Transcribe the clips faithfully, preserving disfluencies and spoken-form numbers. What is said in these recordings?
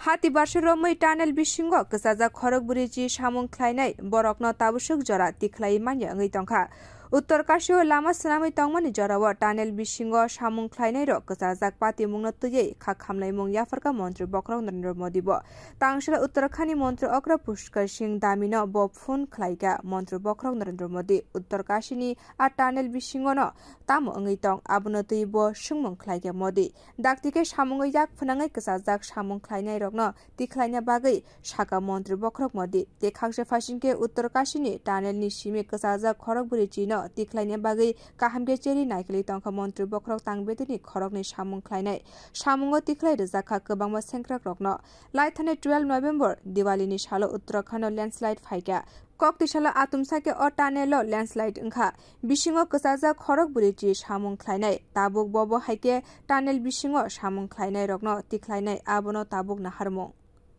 Hati barsa romwi tunnel bisingo kwchajak khorok bwrwi chi samung khlainai borokno tabuswk jora tikhlai manya wngwi tongkha. Uttor Kashi o lama swnamwi tongmani jorao tunnel bisingo samung khlainairok kwchajak patimungno twiwi kha khamlaimung yapharkha Montri Bokhorok Narendra Modi bo. Tangsela Uttarakhand ni Montri Okra Pushkar Singh Dhami no bo phone khlaikha Montri Bokhorok Narendra Modi. Uttor Kashi ni a tunnel bisingo no tamo wngwi tong, abono twiwi bo swngmung khlaikha Modi. Dakti khe samungo yak phwnangwi kwchajak samung khlainairokno tikhlaina bagwi sakha Montri Bokhorok Modi. Tei khaksa phaising khe Uttor Kashi ni tunnel ni simi kwchajak khorok bwrwi chino tikhlaina bagwi kaham khe cherwi naikolwi tongkha Montri Bokhorok tang bedini khoroknwi samung khlainai. Samungo tikhlai rwjakha kwbangma sengkrakrokno. Laithani twelve November Diwali ni salo Uttarakhand o landslide phaikha. Kok tisalo atumsa khe o tunnel o landslide wngkha. Bisingo kwchajak khorok bwrwi chi samung khlainai. Tabuk bobo hai khe tunnel bisingo samung khlainairokno tikhlainai, abono tabuk naharmung.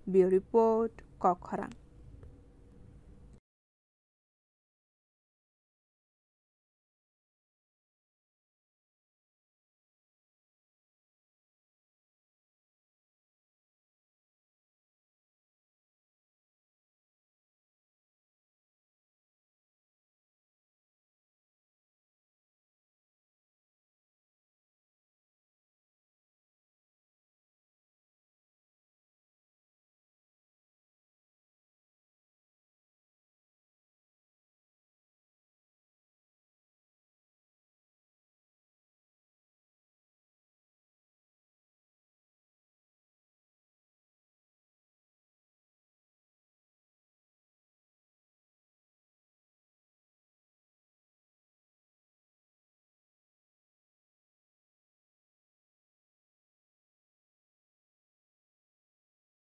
Bureau Report, Kok Khorang.